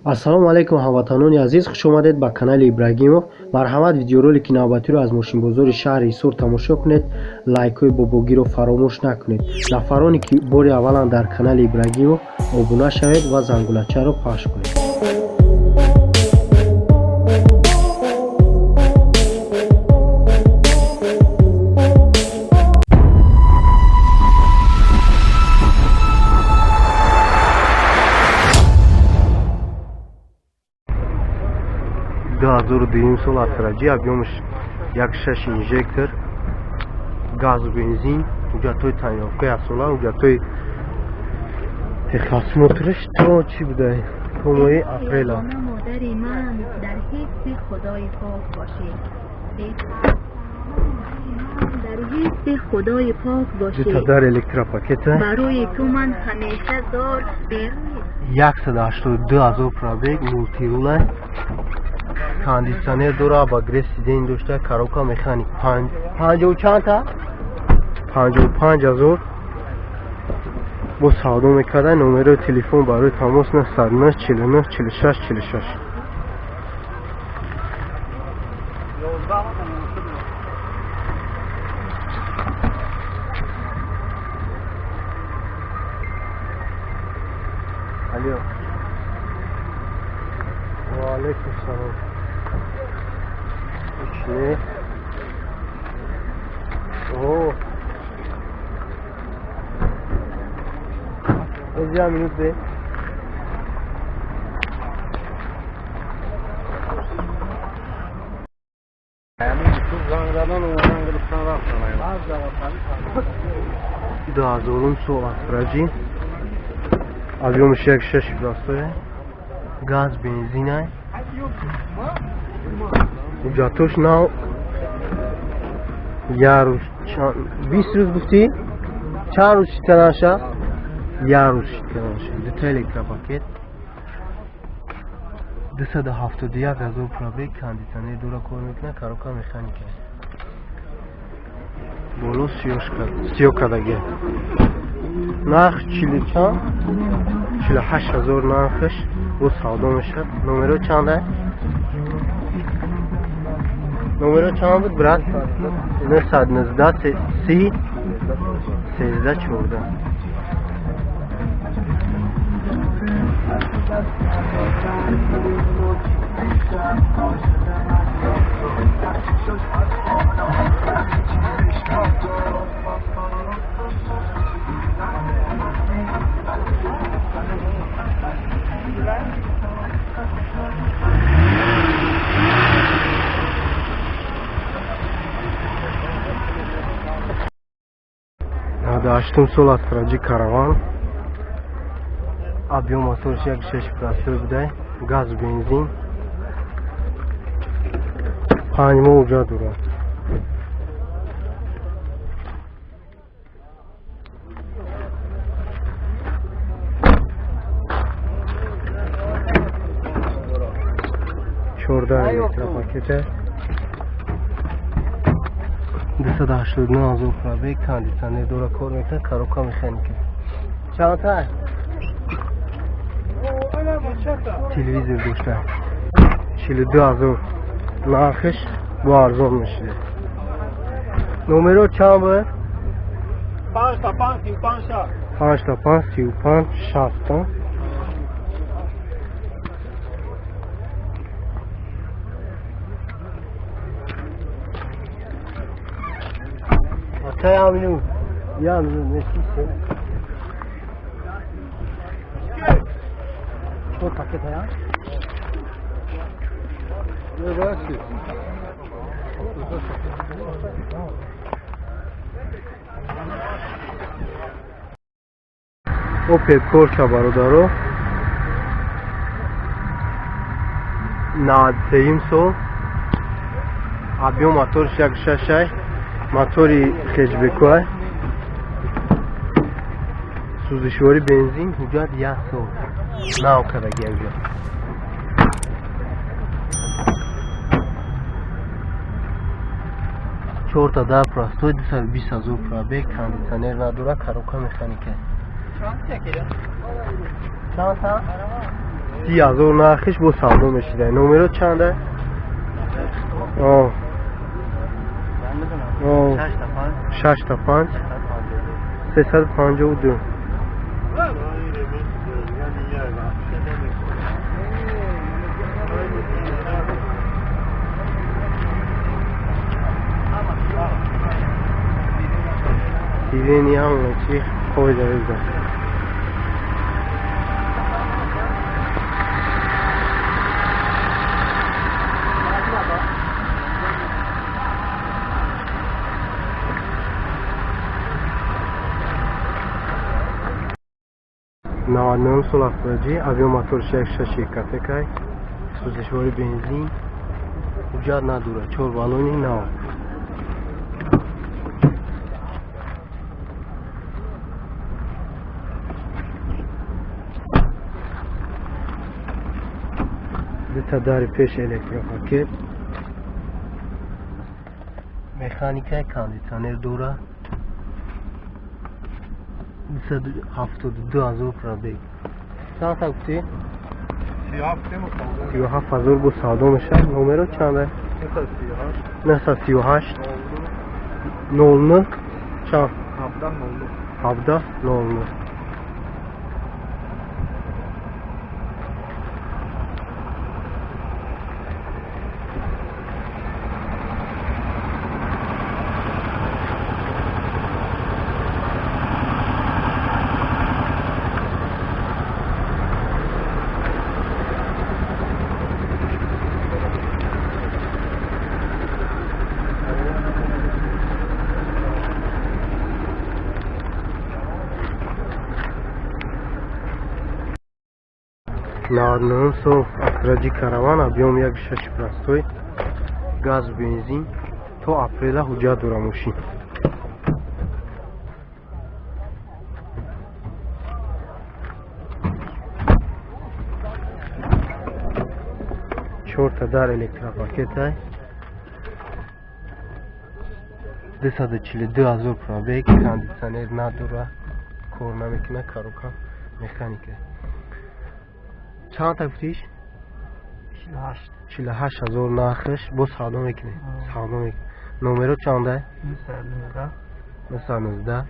Ассалому алайкум ҳамватанони азиз, хуш омадед ба канали Ибрагимов. Марҳамат, видеоролики навбатиро аз мошинбозори шаҳри Ҳисор тамошо кунед. Лайкҳои бобогиро фаромӯш накунед. Нафароне ки бори аввалан дар канали Ибрагимов, обуна шавед ва зангулачаро пахш кунед. Дуҳазору дуюм сол Астра Ҷи, объёмаш 1,6, инжектор, газу бензин, ҳуҷҷатҳои тонировкаи асола, ҳуҷҷатҳои техосмотраш то чӣ будай, то моҳи апрела. Модари ман, дар ҳифзи Худои пок бошед. Дар ҳифзи Худои пок бошед. Дута дар электропакета. Барои ту ман ҳамеша зор. 182 000 пробег, мультирула, кондитсионер дора, обогрев сидений дошта, коробка механик. Панҷоҳу чандта? 55 000 бо савдо мекарда. Номерои телефон барои тамос 909 49 46 46. Алло, ва алайкум салом. Не. О. Я минут бе. Занг задан, омадан гирифтан, рафтан. 2000-ум сол Астра Ҷи. Объёмаш 1,6, простое. Газ, бензинай. Ҳуҷҷатош нав, як рӯз, 20 рӯз гуфтӣ? Чанд рӯз шиканаша? Як рӯз шиканаша. Дута электропакет. 271 000 пробег, кондитсионер дора, кор мекунад, коробка механика. Боло сиё кардагия. Нарх чилу чанд? 48 000 нархаш, бо савдо мешавад. Номеро чанда? Номеро чанд буд, брат? 919 30 13 14. 98-ум сол Астра Ҷи Караван, объём моторш 1,6, простой будай, газу бензин, 5 моҳ ҳуҷҷат дорад. 14 электропакета, 289 000 пробег, кондитсионер дора, кор мекунад, коробка механика. Чандта? Телевизор дошта. 42 000 нархиш, бо арзон мешида. Номеро чанд буд? Панҷ та панҷ 35 60. Панҷ та панҷ 35 60. Ата, я минут. Я минут, не. Что пакет, я? Не, бачи. Опел Корса, бародаро. 93-юм сол. Объём моторш 1,6-ай. Мотори хэтчбекуай. Сӯзишворӣ бензин, ҳуҷҷат як сол. Нав кардаги ҳуҷҷат. Чорта дар простой, 220 000 пробег, кондитсионер надора, коробка механика. Чанд та? 30,000 нархиш бо савдо мешида. Номеро чанда? 6 та 5 352. Сирени ҳама чи қоида реза. 99 сол Астраҷи, авиамоторш 1.6 катекай, сӯзишвори бензин, ҳуҷҷат надорад, 4 баллони нав. Дута дари пеш электропакет, механикаи кондитсионер дорад. 272,000 пробег. Чанд та гуфтӣ? 37,000 бо савдо мешавад. Номеро чанда? 938 09 чанд? 17 09. 99 сол Астраҷи караван, объём 1.6 простой, газ бензин, то апрела ҳуҷҷат дора мошин. Чорта дар электропакетай, 242,000 пробег, кондитсионер надора, кор намекунад, коробка механика. Чанд та гуфтиш? 48,000 нархиш бо савдо мекунӣ. Савдо мекунӣ. Номеро чанда? 919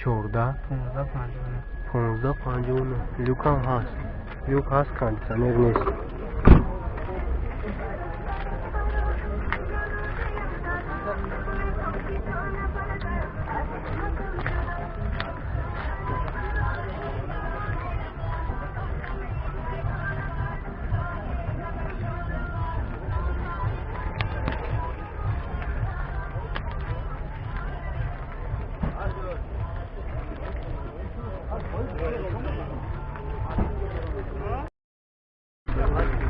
14 15 59. Люкам ҳаст. Люк ҳаст, кондитсионер нест.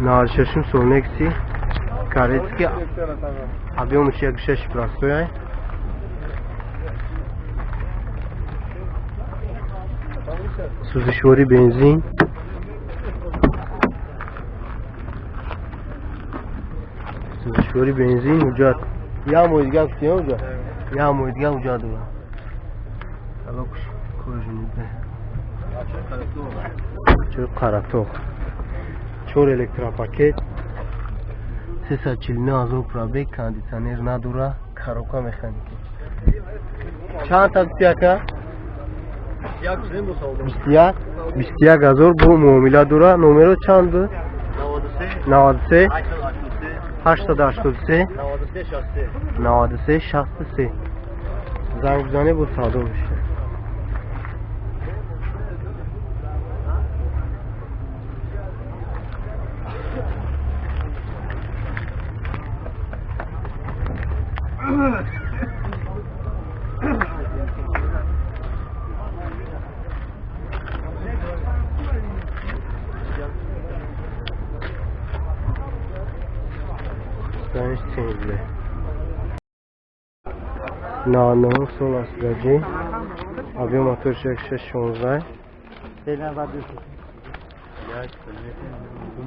96 сол Некси Карецки, объёмш 1.6 простой. Сӯзишвори бензин, сӯзишвори бензин, ҳуҷҷат. Як моҳи дига гуфтӣ, ҳуҷҷат? Як моҳи дига ҳуҷҷат дорад. Салокш кожанида. Чор Қаратоқ. 4 электропакет, 349,000 пробег, кондитсионер надора, коробка механика. Чанд та гуфтӣ ака? 21 21,000 бо муомила дора. Номеро чанд буд? 93 883 93 63. Занг бизанед, бо савдо мешавад. 99 сол Астраҷи, объём моторш 1.6 16,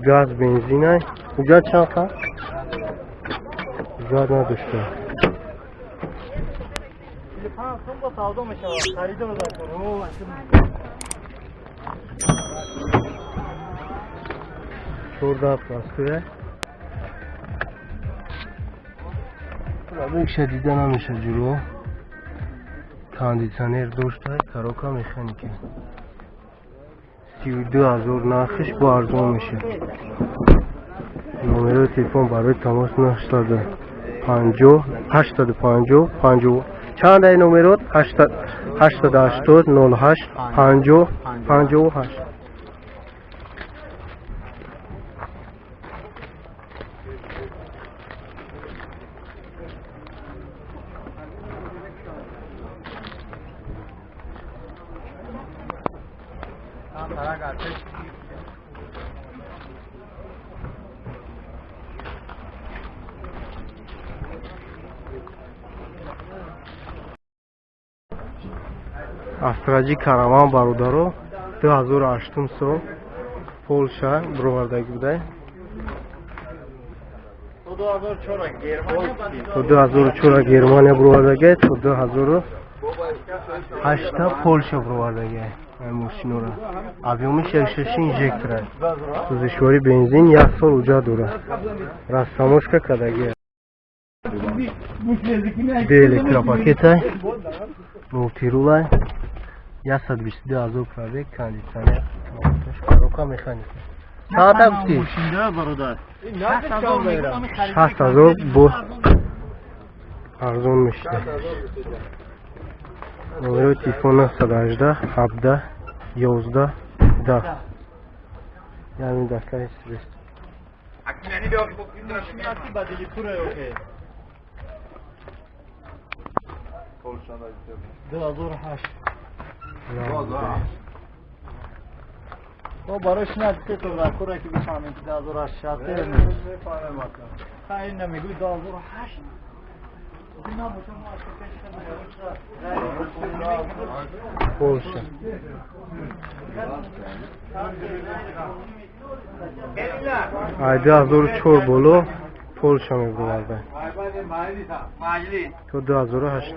газ бензинай. Ҳуҷҷат чанд қа? Ҳуҷҷат надошта. 14 простое. Пробегша дида намеша ҷуро. Кондитсионер дошта, коробка механика. 32 ҳазор нархиш бо арзон мешавад. Номерои телефон барои тамос 950 850 50. Чанд ай номерот? 880 08 50 58. Астраҷи караван бародаро 2008 сол Полша бировардагӣ буда. То 2004 Германия бировардагӣ, то 2008 Полша бировардагӣ. Ай мошинора. Объёми 66 инжектора. Сӯзишворӣ бензин 1 сол уҷа дорад. Растаможка кардагӣ. Д электропакета, мултирула, 122 ҳазор пробег, кондитсионер, коробка механика. Чанд гуфтӣ? 60 ҳазор бо арзон мешуда. Номерои телефон 918 17 11 10. Яъне дакаи срест. Бо барои шуна дите то закура ки бифаҳмем ки 2008 шарте. Хай намегӯй 2008. Полша. Ай 2004 боло Полша мебурда. То 2008.